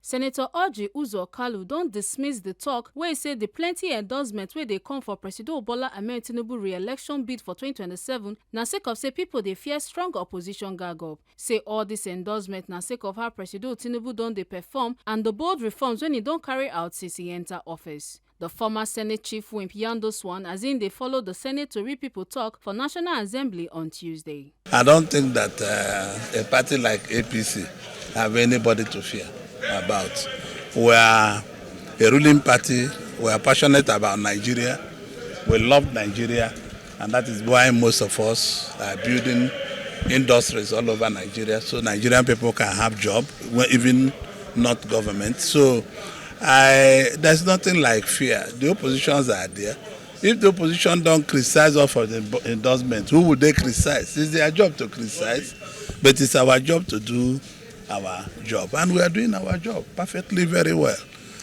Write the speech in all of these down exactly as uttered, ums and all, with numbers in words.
Senator Orji Uzor Kalu don dismiss the talk wey say the plenty endorsement wey dey come for Presido Bola Ahmed Tinubu re-election bid for twenty twenty-seven na sake of say people dey fear strong opposition gag up. Say all this endorsement na sake of how Presido Tinubu don dey perform and the bold reforms wey he don carry out since he enter office. The former Senate Chief Whip yarn this one as im dey follow the Senate Tori people talk for National Assembly on Tuesday. I don't think that uh, a party like A P C have anybody to fear about. We are a ruling party. We are passionate about Nigeria. We love Nigeria, and that is why most of us are building industries all over Nigeria, so Nigerian people can have job, when even not government. So I, there's nothing like fear. The oppositions are there. If the opposition don't criticize us for the endorsement, who would they criticize? It's their job to criticize, but it's our job to do our job, and we are doing our job perfectly very well.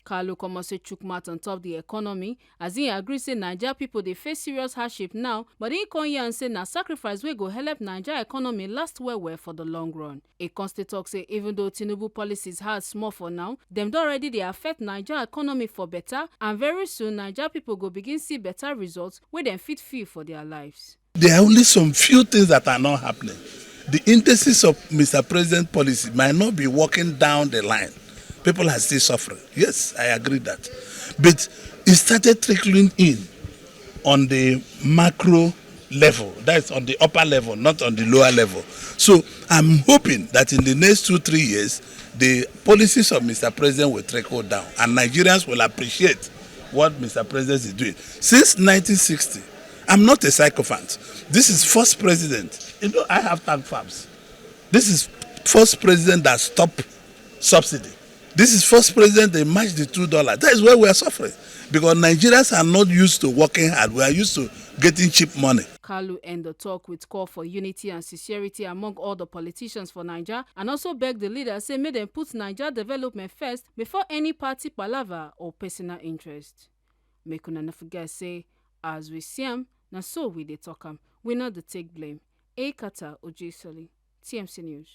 Kalu come also chook mouth on top the economy as he agree say Naija people dey face serious hardship now, but he come yarn say na sacrifice wey go help Naija economy last well well for the long run. He come still talk say even though Tinubu policies hard small for now, dem don already dey affect Naija economy for better, and very soon Naija people go begin see better results wey dem fit feel for their lives. There are only some few things that are not happening. The indices of Mister President's policy might not be working down the line. People are still suffering. Yes, I agree that. But it started trickling in on the macro level. That's on the upper level, not on the lower level. So I'm hoping that in the next two, three years, the policies of Mister President will trickle down and Nigerians will appreciate what Mister President is doing. Since nineteen sixty, I'm not a sycophant. This is first president. You know, I have tank farms. This is first president that stopped subsidy. This is first president they match the two dollars. That is why we are suffering, because Nigerians are not used to working hard. We are used to getting cheap money. Kalu end the talk with call for unity and sincerity among all the politicians for Naija, and also beg the leaders say make dem put Naija development first before any party palava or personal interest. Make una no forget say, as we see am, na so we dey talk am. We no dey take blame. Ekata Ojesoli, T M C News.